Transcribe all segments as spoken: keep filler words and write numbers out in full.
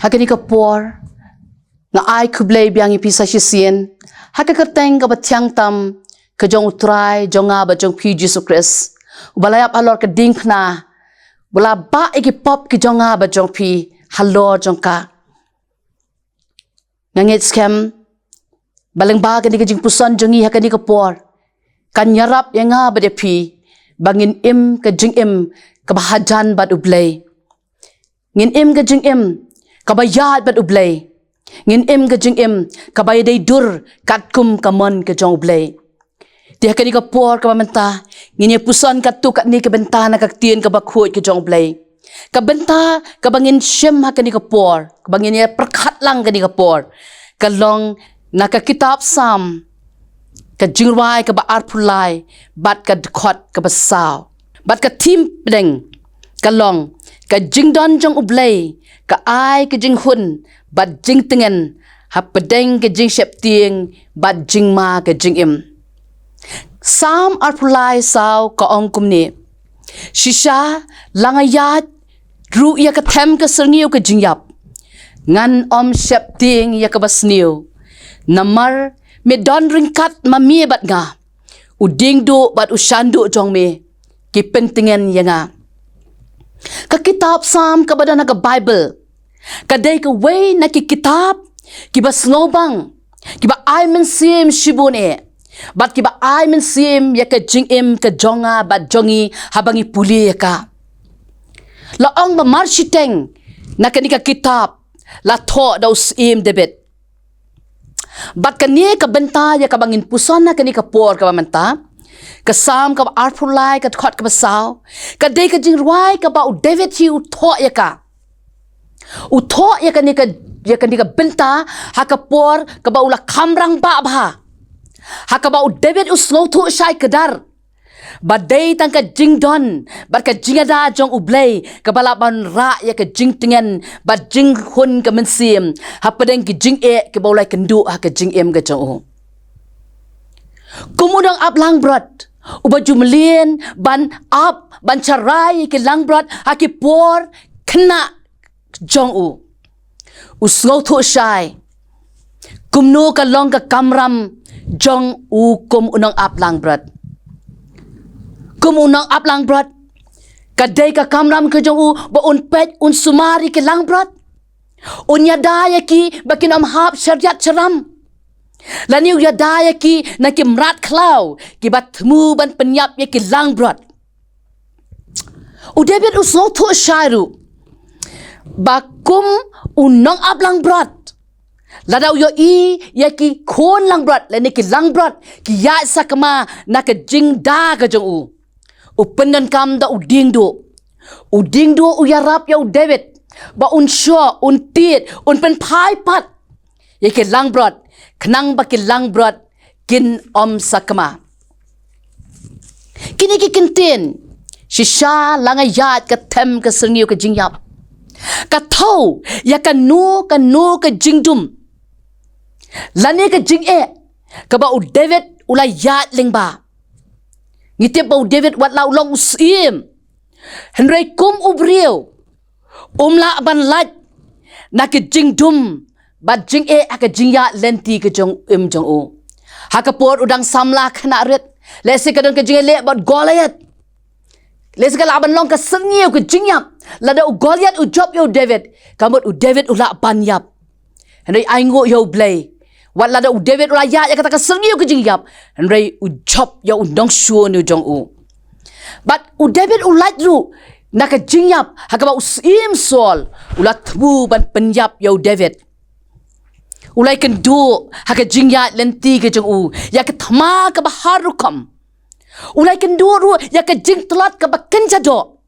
Ha kane ka por, nga ai khublei biang ïa phi sa shisien ha ka kyrteng kaba thiang tam ka jong U Trai jong nga bad jong phi Jisu Khrist, uba la ïap halor ka diengphna, uba la bah ïa ki pop ki jong nga bad jong phi halor jong ka. Nga ngeit skhem ba lyngba kane ka jingpuson jong ngi ha kane ka por, kan ïarap ïa nga bad ïa phi ba ngin im ka jingim kaba hajan bad U Blei. Ngin im ka jingim kaba ïaid bad U Blei. Ngin im ka jingim kaba ïadei dur katkum ka mon ka jong U Blei. Te ha kane ka por kaba mynta, ngin ïa puson katto katne ka bynta na ka ktien kaba khuid ka jong U Blei. Ka bynta kaba ngin shim ha kane ka por, kaba ngin ïa pyrkhat lang kane ka por, ka long na ka kitab Salm, ka jingrwai kaba arphew lai, bad ka dkhot kaba saw. Bad ka thim pdeng ka long, ka jingdon jong U Blei ka ai ka jinghun bad jingtngen hapdeng ka jingsheptieng bad jingma ka jingim. Salm arphew lai saw ka ong kumne: Shisha la nga ïaid ruh ïa ka them ka syrngiew ka jingïap, ngan ym sheptieng ïa kaba sniew, namar me don ryngkat ma me bad nga. U diengduh bad u shanduh jong me ki pyntngen ïa nga. Ka kitab Salm kaba don ha ka Baibl ka dei kawei na ki kitab kiba sngewbang, kiba ai mynsiem shibun eh, bad kiba ai mynsiem ïa ka jingim ka jong nga bad jong ngi haba ngi pule ïa ka. La ong ba mar shiteng na kane ka kitab la thoh da u Syiem David. Bad kane ka bynta ïa kaba ngin puson ha kane ka por kaba mynta, ka Salm kaba arphew lai ka dkhot kaba saw, ka dei ka jingrwai kaba u David hi u thoh ïa ka. U thoh ïa kane ka, ïa kane ka bynta ha ka por kaba u la kham rangbah bha, ha kaba u David u sngewthuh shai kdar ba dei tang ka jingdon bad ka jingïada jong U Blei kaba lah ban rah ïa ka jingtngen bad jinghun ka mynsiem hapdeng ki jingeh kiba u la ïakynduh ha ka jingim ka jong u. Kum u nongap langbrot uba ju mlien ban ap ban sharai ïa ki langbrot ha ki por khynnah jong u, u sngewthuh shai kumno ka long ka kamram jong u kum u nongap langbrot. Kum u nongap langbrot, ka dei ka kamram ka jong u ba un peit, un sumar ïa ki langbrot, un ïada ïa ki ba kin ym hap shariat sharam, lane u ïada ïa ki na ki mrad khlaw kiba thmu ban pynïap ïa ki langbrot. U David u sngewthuh shai ruh ba kum u nongap langbrot, lada u ïohi ïa ki khun langbrot lane ki langbrot ki ïaid sakma na ka jingda ka jong u, u pyndonkam da u diengduh. U diengduh u ïarap ïa u David ba un shoh, un tied, un pynphai pat ïa ki langbrot, khnang ba ki langbrot kin ym sakma. Kine ki kyntien, shisha la nga ïaid ka them ka syrngiew ka jingïap, ka thew ïa kano kano ka jingdum lane ka jingeh kaba u David u la ïaid lyngba. Ngi tip ba u David wat la u long u syiem, hynrei kum u briew um lah ban lait na ki jingdum bad jingeh ha ka jingïaid lynti ka jong im jong u. Ha ka por u dang samla khynnah rit, lehse ka don ka jingïaleh bad Goliath, lehse ka lah ban long ka syrngiew ka jingïap. Lada u Goliath u jop ïa u David, ka mut u David u lah ban ïap. Hynrei ainguh ïa u Blei, wat lada u David u la ïaid ïa kata ka syrngiew ka jingïap, hynrei u jop ïa u nongshun u jong u. Bad u David u lait ruh na ka jingïap ha kaba u syiem Saul u la thmu ban pynïap ïa u David. U la ïakynduh ha ka jingïaid lynti ka jong u ïa ka thma kaba har rukom. U la ïakynduh ruh ïa ka jingtlot kaba kynja doh,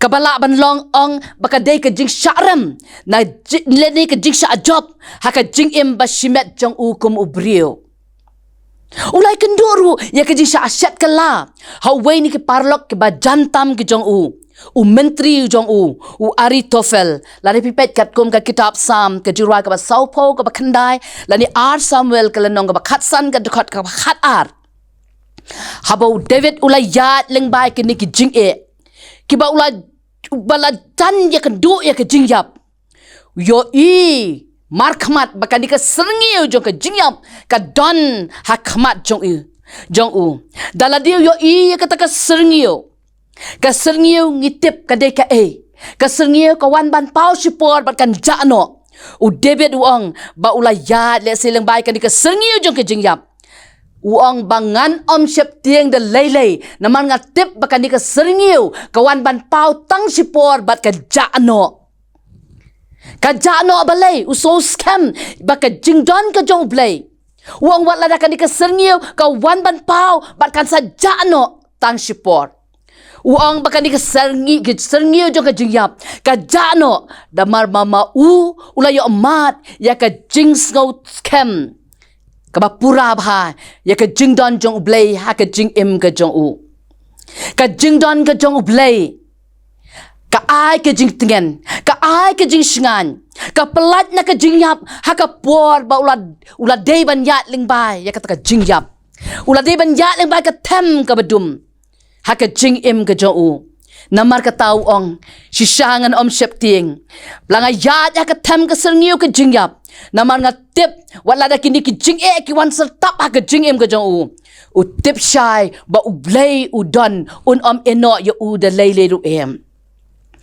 kaba lah ban long ong ba ka dei ka jingshah rem na ji-, lane ka jingshah jop ha ka jingim ba shimet jong u kum u briew. U la ïakynduh ruh ïa ka jingshah shet kylla ha uwei na ki paralok kiba jan tam ki jong u, u myntri u jong u, u Ahithophel. Lada phi peit katkum ka kitab Salm ka jingrwai kaba sawphew kaba khyndai, lane ar Samuel ka lynnong kaba khatsan ka dkhot kaba khatar. Haba u David u la ïaid lyngba ïa kine ki jingeh kiba u la, ba la jan ïakynduh ïa ka jingïap, ïohi markhmat ba kane ka syrngiew jong ka jingïap ka don ha khmat jong u, jong u. Da lade u ïohi ïa kata ka syrngiew, ka syrngiew ngi tip ka dei kaei? Ka syrngiew ka wan ban paw shipor bad kan jah noh. U David u ong ba u la ïaid lehse lyngba ïa kane ka syrngiew jong ka jingïap. U ong ba ngan ym sheptieng da lei lei, namar nga tip ba kane ka syrngiew ka wan ban paw tang shipor bad ka jah noh. Ka jah noh balei? U sngewskhem ba ka jingdon ka jong U Blei. U ong wat lada kane ka syrngiew ka wan ban paw bad kan sa jah noh tang shipor. U ong ba kane ka syrngi-, ka syrngiew jong ka jingïap ka jah noh, namar ba ma u u la ïoh mad ïa ka jingsngewskhem kaba pura bha ïa ka jingdon jong U Blei ha ka jingim ka jong u. Ka jingdon ka jong U Blei ka ai ka jingtngen, ka ai ka jingshngaiñ, ka pyllait na ka jingïap ha ka por ba u la, u la dei ban ïaid lyngba ïa kata ka jingïap. U la dei ban ïaid lyngba ïa ka them kaba dum ha ka jingim ka jong u. Namar kata u ong, shisha ngan ym sheptieng ba la nga ïaid ha ka them ka syrngiew ka jingïap, namar nga tip wat lada kine ki jingeh ki wan syrtap ha ka jingim ka jong u, u tip shai ba U Blei u don, un ym ïehnoh ïa u da lei lei ruh em.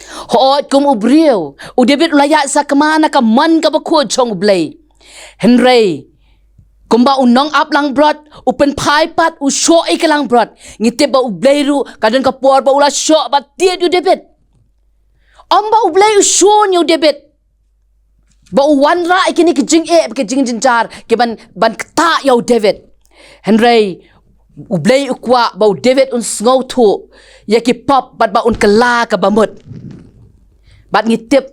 Hooid, kum u briew, u David u la ïaid sakma na ka mon kaba khuid jong U Blei. Hynrei kumba u nongap langbrot u pynphai pat, u shoh ïa ka langbrot, ngi tip ba U Blei ruh ka don ka por ba u la shoh bad tied ïa u David. Ym ba U Blei u shun ïa u David, ba u wanrah ïa kine ki jingeh, ki jingjynjar ki ban, ban ktah ïa u David. Hynrei U Blei u kwah ba u David un sngewthuh ïa ki pop bad ba un kylla kaba mut. Bad ngi tip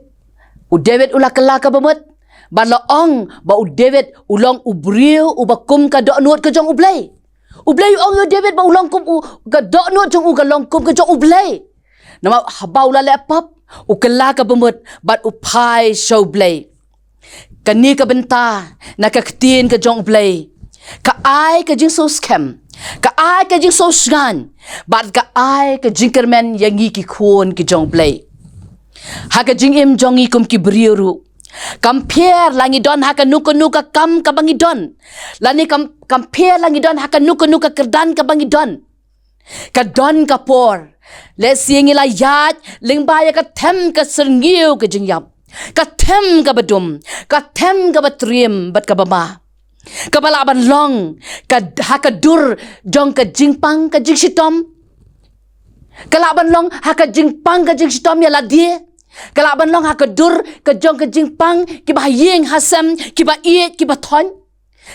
u David u la kylla kaba mut, bad la ong ba u David u long u briew uba kum ka dohnud ka jong U Blei. U Blei u ong ïa u David ba u long kum u, ka dohnud jong u ka long kum ka jong U Blei. Namar haba u la leh pop, u kylla kaba mut bad u phai sha U Blei. Kane ka bynta na ka ktien ka jong U Blei ka ai ka jingsngewskhem, ka ai ka jingsngewshngaiñ, bad ka ai ka jingkyrmen ïa ngi ki khun ki jong U Blei. Ha ka jingim jong ngi kum ki briew ruh, kam pher la ngi don ha kano kano ka kam kaba ngi don, lane kam, kam pher la ngi don ha kano kano ka kyrdan kaba ngi don, ka don ka por. Lehse ngi la ïaid lyngba ïa ka them ka syrngiew ka jingïap, ka them kaba dum, ka them kaba triem bad kaba ma, kaba lah ban long ka, ha ka dur jong ka jingpang ka jingshitom. Ka lah ban long ha ka jingpang ka jingshitom ïa lade. Ka lah ban long ha ka dur ka jong ka jingpang kiba ha ïing ha sem, kiba ïeit kiba thoiñ.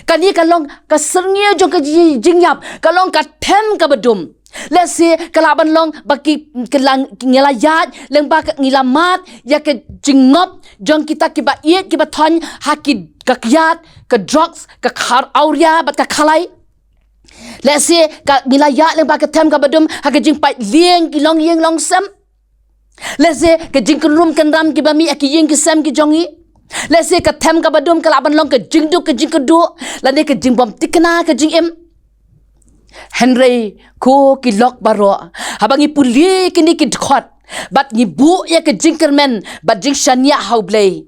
Kane ka long ka syrngiew jong ka ji-, jingïap, ka long ka them kaba dum. Lehse ka lah ban long ba ki, ki la, ngi la ïaid lyngba ka, ngi la mad ïa ka jingngop jong kita kiba ïeit kiba thoiñ ha ki, ka kiad, ka drugs, ka khar awria bad ka khalai. Lehse ka, ngi la ïaid lyngba ka them kaba dum ha ka jingpait lieng ki longïing longsem. Lehse ka jingkynrum kynram kiba mih ha ki ïing ki sem ki jong ngi. Lehse ka them kaba dum ka lah ban long ka jingduk ka jingkyrduh, lane ka jingbym thikna ka jingim. Hynrei ko ki lok baroh, haba ngi pule kine ki dkhot bad ngi buh ïa ka jingkyrmen bad jingshaniah ha U Blei,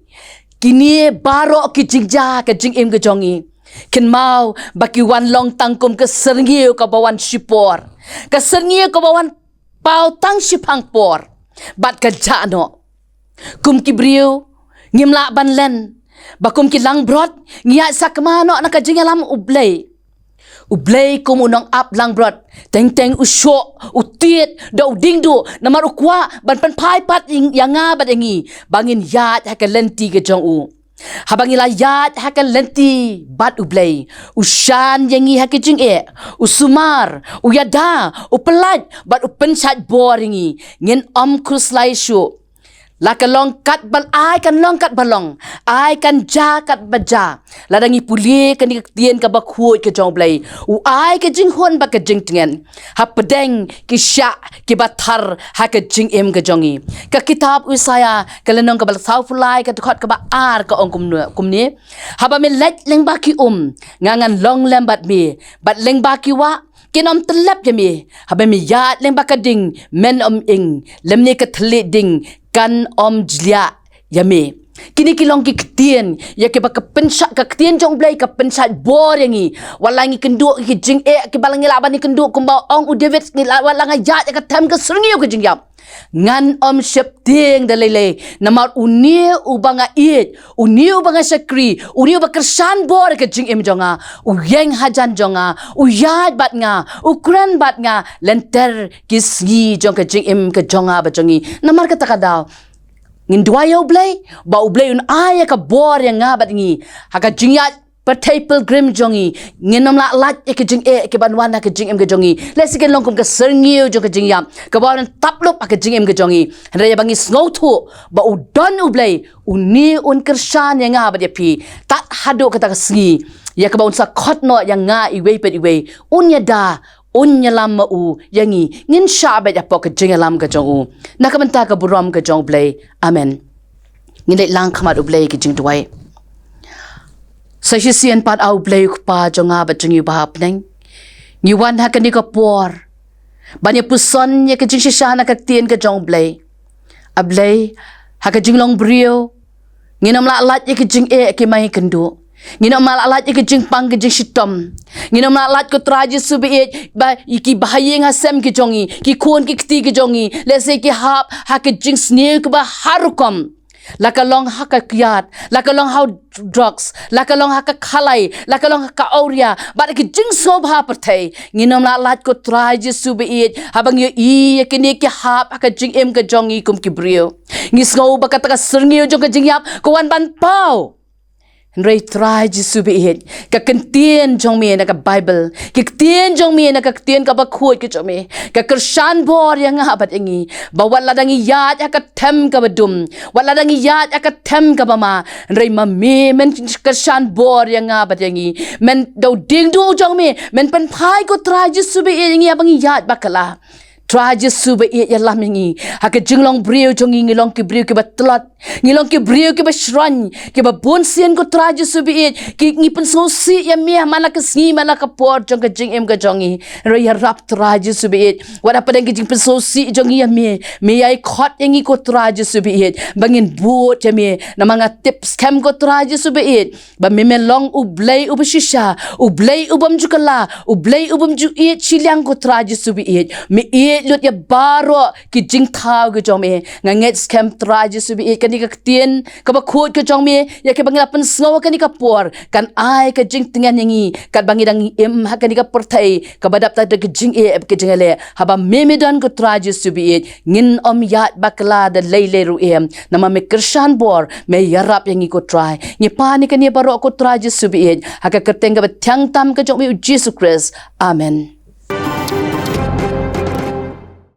kine baroh ki jingjia ka jingim ka jong ngi, kynmaw ba ki wan long tang kum ka syrngiew kaba wan shipor, ka syrngiew kaba wan paw tang shiphang por bad ka jah noh. Kum ki briew ngim lah ban len ba kum ki langbrot ngi ïaid sakma noh na ka jingïalam U Blei. U Blei kum u nongap langbrot, teng teng u shoh, u tied da u diengduh, namar u kwah ban pynphai pat ïa nga bad ïa ngi ba ngin ïaid ha ka lynti ka jong u. Haba ngi la ïaid ha ka lynti bad U Blei, u shan ïa ngi ha ki jingeh, u sumar, u ïada, u pyllait bad u pynshait bor ïa ngi. Ngin ym khuslai shuh. La ka long katba, ai kan long katba long, ai kan jia katba jia, lada ngi pule kane ka ktien kaba khuid ka jong U Blei, u ai ka jinghun bad ka jingtngen hapdeng ki shiah kiba thar ha ka jingim ka jong ngi. Ka kitab u Isaïah ka lynnong kaba sawphew lai, ka dkhot kaba ar ka ong kumno, kumne: Haba me leit lyngba ki um, nga ngan long lem bad me, bad lyngba ki wah, kin ym tyllep ïa me. Haba me ïaid lyngba ka ding, men ym ing, lymne ka thylliej ding kan ym jliah ïa me. Kine ki long ki ktien ïa kiba ka pynshah, ka ktien jong U Blei ka pynshah bor ïa ngi. Wat la ngi kynduh ki jingeh kiba la ngi lah ban ïakynduh, kumba ong u David, ngi lah, wat la nga ïaid ïa ka them ka syrngiew ka jingïap, ngan ym sheptieng da lei lei, namar une uba nga ïeit, une uba nga shakri, une uba kyrshan bor ïa ka jingim jong nga, u ïeng hajan jong nga, u ïaid bad nga, u kren bad nga lynter ki sngi jong ka jingim ka jong nga bad jong ngi. Namar kata ka daw ngin duwai ïa U Blei ba U Blei un ai ïa ka bor ïa nga bad ngi ha ka jingïaid pyrthei pilgrim jong ngi. Ngin ym lah lait ïa ka jingeh kiban wan ha ka jingim ka jong ngi. Lehse kin long kum ka syrngiew jong ka jingïap kaba wan tap lup ha ka jingim ka jong ngi. Hynrei ïa ba ngi sngewthuh ba u don U Blei, une un kyrshan ïa nga bad ïa phi tad haduh kata ka sngi ïa kaba un sa khot noh ïa nga iwei pa iwei. Un ïada, un ïalam ma u ïa ngi. Ngin shah beit hapoh ka jingïalam ka jong u. Na ka bynta ka burom ka jong U Blei. Amen. Ngin leit lang khmat U Blei ka jingduwai. Sa shisien pat, A U Blei U Kpa jong nga bad jong ngi uba ha bneng, ngi wan ha kane ka por ban ïa puson ïa ka jingshisha na ka ktien ka jong U Blei. A Blei, ha ka jinglong briew ngin ym lah lait ïa ka jingeh kiba ngi kynduh. Ngin ym lah lait ïa ka jingpang ka jingshitom. Ngin ym lah lait, ko Trai Jisu ba ïeit, ba ïa ki bahaïing hasem ki jong ngi, ki khun ki kti ki jong ngi, lehse ki hap ha ka jingsniew kaba har rukom. La ka long ha ka kiad, la ka long ha u drugs, la ka long ha ka khalai, la ka long ha ka awria, bad ha ka jingsngewbha pyrthei. Ngin ym lah lait, ko Trai Jisu ba ïeit, haba ngi ïohi ïa kine ki hap ha ka jingim ka jong ngi kum ki briew. Ngi sngew ba kata ka syrngiew jong ka jingïap ka wan ban paw. Hynrei Trai Jisu ba ïeit, ka ktien jong me na ka Baibl, ka ktien jong me na ka ktien kaba khuid ka jong me, ka kyrshan bor ïa nga bad ïa ngi, ba wat lada ngi ïaid ha ka them kaba dum, wat lada ngi ïaid ha ka them kaba ma, hynrei ma me men kyrshan bor ïa nga bad ïa ngi. Men da u diengduh jong me men pynphai, ko Trai Jisu ba ïeit, ïa ngi haba ngi ïaid bakla. Trai Jisu ba ïeit, ïalam ïa ngi. Ha ka jinglong briew jong ngi, ngi long ki briew kiba tlot, ngi long ki briew kiba shroiñ, kiba bun sien, ko Trai Jisu ba ïeit, ki, ngi pynsngewsih ïa me man la ka sngi man la ka por jong ka jingim ka jong ngi. Hynrei ïarap, Trai Jisu ba ïeit, wat hapdeng ka jingpynsngewsih jong ngi ïa me, me ïai khot ïa ngi, ko Trai Jisu ba ïeit, ba ngin bud ïa me. Namar nga tip skhem, ko Trai Jisu ba ïeit, ba me, me long U Blei uba shisha, U Blei u bym ju kylla, U Blei u bym ju ïeit shiliang, ko Trai Jisu ba ïeit. Me ïeit lut ïa baroh ki jingthaw ki jong me. Nga ngeit skhem, Trai Jisu ba ïeit, kane ka ktien kaba khuid ka jong me ïa kaba ngi la pynsngew ha kane ka por kan ai ka jingtngen ïa ngi katba ngi dang im ha kane ka pyrthei kaba dap tad da ka jingeh bad ka jingïaleh. Haba me, me don, ko Trai Jisu ba ïeit, ngin ym ïaid bakla da lei lei ruh em, namar me kyrshan bor, me ïarap ïa ngi, ko Trai. Ngi pan ïa kane baroh, ko Trai Jisu ba ïeit, ha ka kyrteng kaba thiang tam ka jong me, U Jisu Khrist. Amen.